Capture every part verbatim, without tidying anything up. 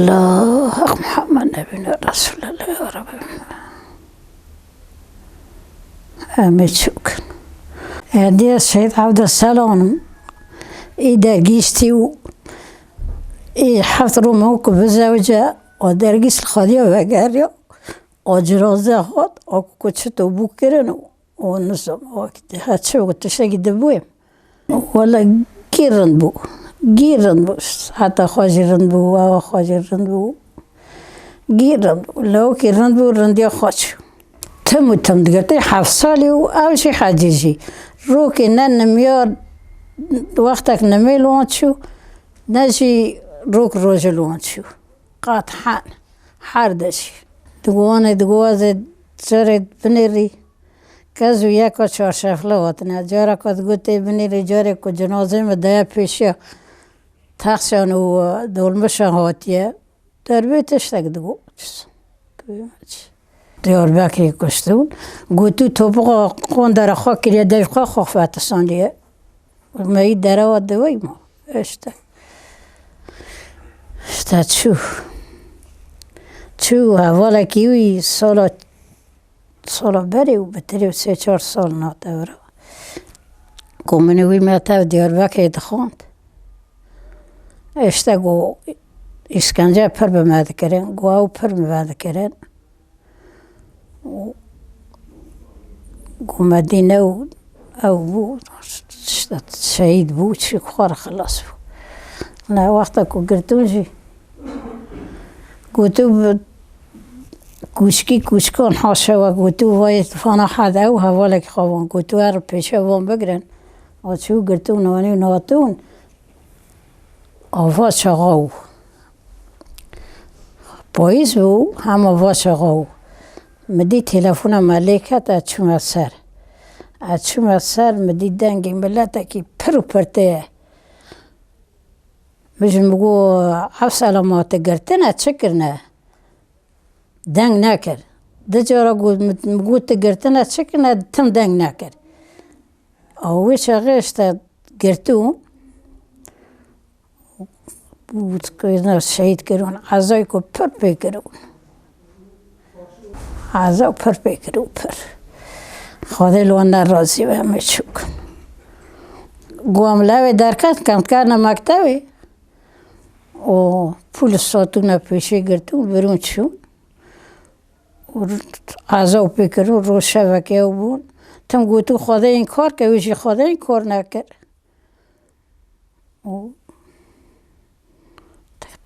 La haq Muhammed nebîne Resulallah ya Rabbi. Em ê çi bikin? Hediye Şehîd Evdeselanim ê dergîştî û ê heft rû me ku bizewce, o dergîş li xwediya vegeriya, o cinaze hat, o ku çito bû kirin û, û nizam, o ki her çi ku tiştekî dibûyê. Wele gî rind bû. Gî rind bû. Heta xwe jî rind bû, awa xwe jî rind bû. Gî rind bû. Lewkî rind bû, rindiya xwe çû. Tim û tim digirtê heft salî û ew jî hecî jî. Rokê ne nimiyar wextek nimê li wan çû, ne jî rok rojê li wan çû. Qat hen, her de jî. Digo wan ê, digo ez ê carê binêrî. Kez û yeka çarşefli hatine. Careka digo tê binêrî, carê ku cinazê min daye pêşiya texşan û dolmişan hatiye. Derbê tiştek digo. Diyarbekirê kuştin. Gotû topiqa qondera xwe kiriye, dev xwe xwe fetisandiye. Me yî derewa diwey ma. İşte. İşte çû. Çû hevalekî wî sala, sala berê û bitirê û sê çar sal nate vira. Ku min wî me tev Diyarbekirê dixwand. İşte ku îşkence pir bi me dikirin, ku ew pir bi me dikirin. Û ku me dî new ew bû, işte şehîd bû, çi xwe re xilas bû. Ne wexta ku girtin jî, gotû bi kûçkî kûçkan haşa we, gotû vayê fana hede ew hevalekî xwe van, gotû her pêşe van bigirin. A çû girtin, nanî natin. Ava çaxa û payîz bû, hema va çaxa û min dî telefona me lê ket, ez çûme ser. Ez çûme ser, min dî dengê miletekî pir û pir tê ye. Min ji min got, Efsela ma te girtine, çi kirine? Deng nekir. Du cara got, min, min got, tu girtine, çi kirine, tim deng nekir. A wê çaxê işte girtûn. Û kirine şehîd kirûn, ezayê ku pir pê kirûn. Eza pir pê kirûn, pir. Xwedê li wan nerazî be, em ê çi bikin. Got em lewê derket, kem dikevine mektebê. Û pûlis hatûne pêşê girtûn, birûn çûn. Û eza pê kirûn, roj şeveke ew bûn. Tim gotû Xwedê înkar ke, wê jî Xwedê înkar nekir. Û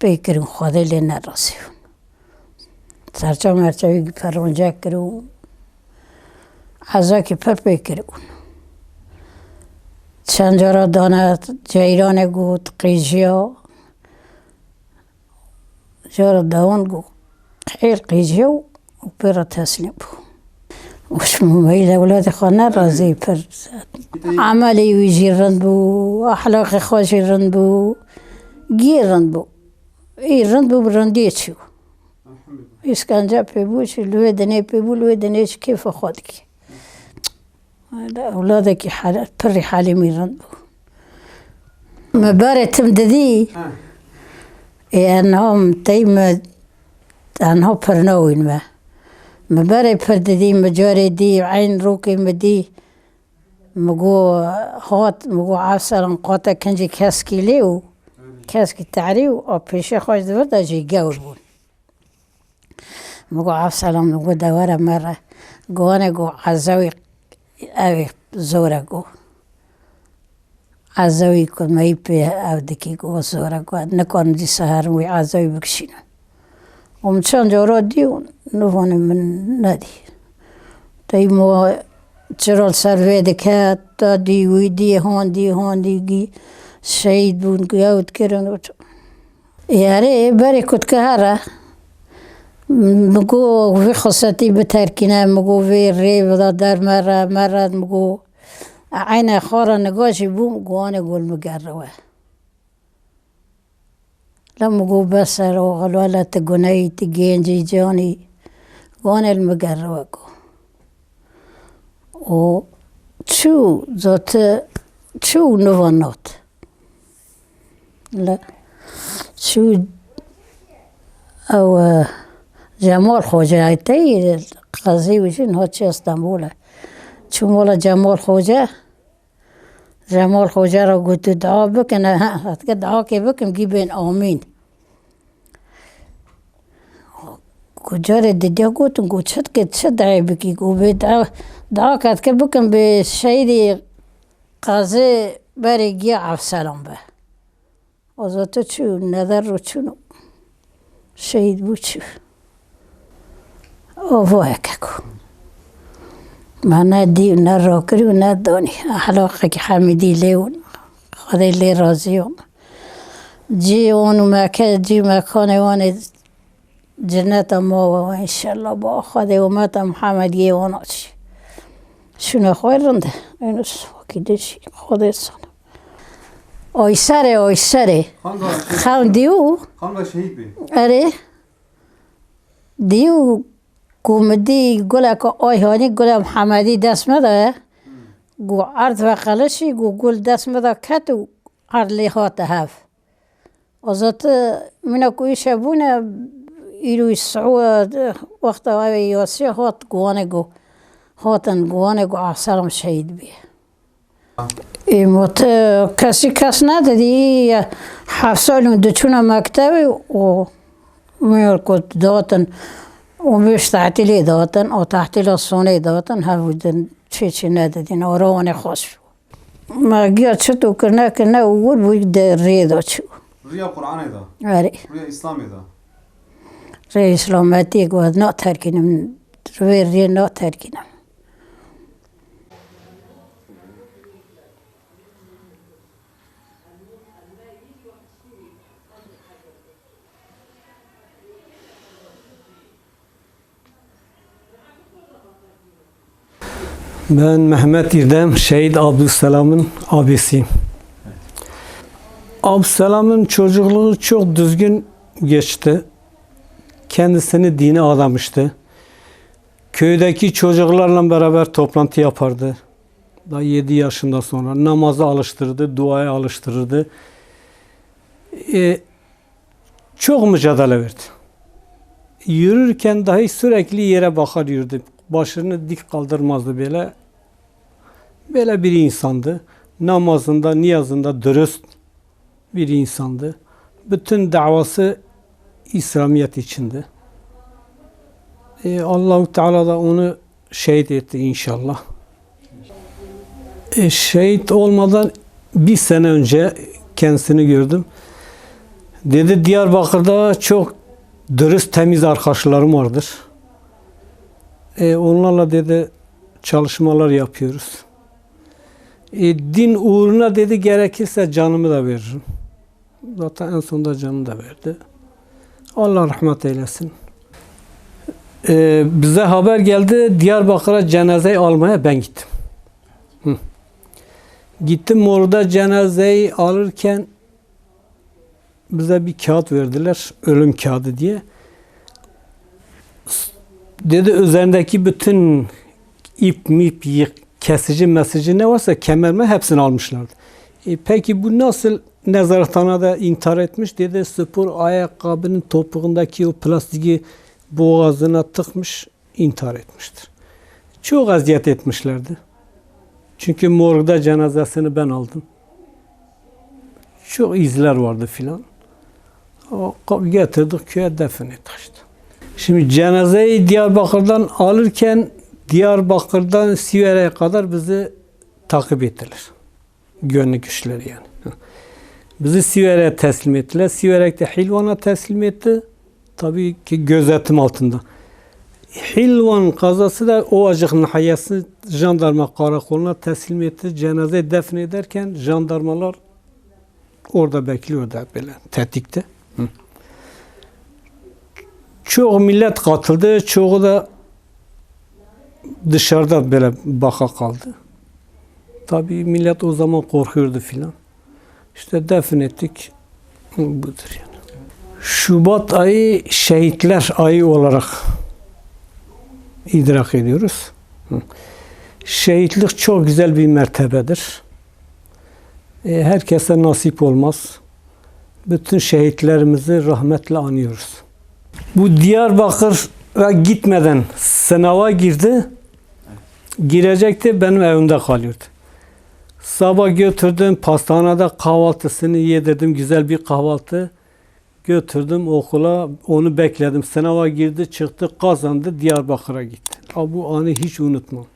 pê kirin, Xwedê lê nerazî bûn. Serçe merçe wî peronce kir û ezakî pir pê kiribûn. Çend cara dane ceyranê got qîjiya, cara dawin got qîr qîjiya û û pê re teslîm bû. Û ji mumeyî de welatê xwe ne razî pir. Emelê wî jî rind bû, ehlaqê xwe jî rind bû, gî rind bû. Î rind bû, bi rindiyê çû. Îşkence pê bû, jî li wê dinê pê bû, li wê dinê jî kêfa xwe dikê. Ewladekî hal-, pirî halî min rind bû. Me berê tim didî, Ha. Ê, enha tey me, enha pir newîn me. Me berê pir didî, me carê dî, eyn rokê me dî. Me got, hat, me got, Efselan qate kincî keskî lê û keskî terî û a pêşê xwe ji vir de jî gewr bûn. Min got, Efselam, min got, de were me re. Got, wane, got, Ezewî, ew ê zor e, got. Ezewî ku me yî pê ew dikî, got, zor e, got, nikarim dîsa herim wî Ezewî bikişînim. Û min çend cara dî û nivane min nedî. Tey mo çira li ser vê dike, ta dî, wî dî, han dî, han dî, gî şehîd bûn, gewt kirin û Erê, berê kutka here. Min got, vê xesetî biterkîne, min got, vê rê bida der mere, mere, min got, eyne xwe re niga jî bûm, got, wane got, li min geriwe. La min got, bes e, oxil, wele tu guneyî, tu gêncî, canî, got, wane li min geriwe, got. Û çû, zate çû niva nat. Le, çû Ew, e, Cemal Xoce, te yî qezî û jî niha çi Stenbolê. Çûm mala Cemal Xoce. Cemal Xoce re got, "Tu dua bikin, ha, ez dikê duakê bikim, gî bên amîn." Ku carê didiya gotin, ku çi dikê, çi duayê bikî, ku bê dua, dua ke dikê bikim bê şehîdî qezê berê giya Evselam be. Azate çû, neder ro çûn û şehîd bû çû. Ava heke ku. Me ne dî û ne rakirî û ne danî. Ehlaqekî hemî dî lê û Xwedê lê razî û cî wan û meke-, cî mekanê wan ê Cenneta ma we, înşallah, ba Xwedê umeta Muhammediyê wana çi. Şûna xwe rind e. Yunus, wekî de jî Xwedê sana. Ayserê, Ayserê. Xanga şehîd. Xewn dî û Xanga şehîd bê. Erê. Dî û ku min dî guleka Ayhanî, gula Muhammedî dest me de. Gu erd ve qelişî, gu gul dest me de ket û erd lê hate hev. Azat, e, mîna ku îşe bûne, îro î siû, e, wexta ew ê yasiya hat guhanê gu, hatin guhanê gu Evselam şehîd bî. Ê, ma te kesî kes nedidî, heft sal û diçûna mektebê û mîr ku datin û mêş tehtîlê datin, o tehtîla sonê datin, hevû din çê çê nedidîn, ora wanê xweş bû. Me giya çito kirine kirine û wir bû de rê da çû. Riya Qur'anê da. Erê. Riya Îslamê da. Rê Îslametiyê ku ez naterkînim, vê rê naterkînim. Ben Mehmet İrdem, şehit Abdüsselam'ın abisiyim. Abdüsselam'ın çocukluğu çok düzgün geçti. Kendisini dine adamıştı. Köydeki çocuklarla beraber toplantı yapardı. Daha yedi yaşından sonra namazı alıştırırdı, duaya alıştırırdı. E, çok mücadele verdi. Yürürken dahi sürekli yere bakar yürüdü. Başını dik kaldırmazdı böyle. Böyle bir insandı. Namazında, niyazında dürüst bir insandı. Bütün davası İslamiyet içindi. E, Allahu Teala da onu şehit etti inşallah. E, şehit olmadan bir sene önce kendisini gördüm. Dedi, Diyarbakır'da çok dürüst, temiz arkadaşlarım vardır. E, onlarla dedi, çalışmalar yapıyoruz. E, din uğruna dedi, gerekirse canımı da veririm. Zaten en sonunda canını da verdi. Allah rahmet eylesin. E, bize haber geldi, Diyarbakır'a cenazeyi almaya ben gittim. Hı. Gittim orada cenazeyi alırken bize bir kağıt verdiler, ölüm kağıdı diye. Dedi, üzerindeki bütün ip mip, yık-, kesici mesici ne varsa, kemer mi, hepsini almışlardı. E, peki bu nasıl nezarethanede intihar etmiş? Dedi, spor ayakkabının topuğundaki o plastiği boğazına tıkmış, intihar etmiştir. Çok eziyet etmişlerdi. Çünkü morgda cenazesini ben aldım. Çok izler vardı filan. O, getirdik köye, defin ettik işte. Şimdi cenazeyi Diyarbakır'dan alırken Diyarbakır'dan Siverek'e kadar bizi takip ettiler. Güvenlik güçleri yani. Bizi Siverek'e teslim ettiler. Siverek de Hilvan'a teslim etti. Tabii ki gözetim altında. Hilvan kazası da Ovacık nahiyesi jandarma karakoluna teslim etti. Cenazeyi defnederken jandarmalar orada bekliyor da böyle tetikte. Hı. Çok millet katıldı, çoğu da dışarıda böyle baka kaldı. Tabii millet o zaman korkuyordu filan. İşte defin ettik. Budur yani. Şubat ayı şehitler ayı olarak idrak ediyoruz. Hı. Şehitlik çok güzel bir mertebedir. E, herkese nasip olmaz. Bütün şehitlerimizi rahmetle anıyoruz. Bu Diyarbakır'a gitmeden sınava girdi. Girecekti, benim evimde kalıyordu. Sabah götürdüm, pastanede kahvaltısını yedirdim, güzel bir kahvaltı. Götürdüm okula, onu bekledim. Sınava girdi, çıktı, kazandı, Diyarbakır'a gitti. Ha, bu anı hiç unutmam.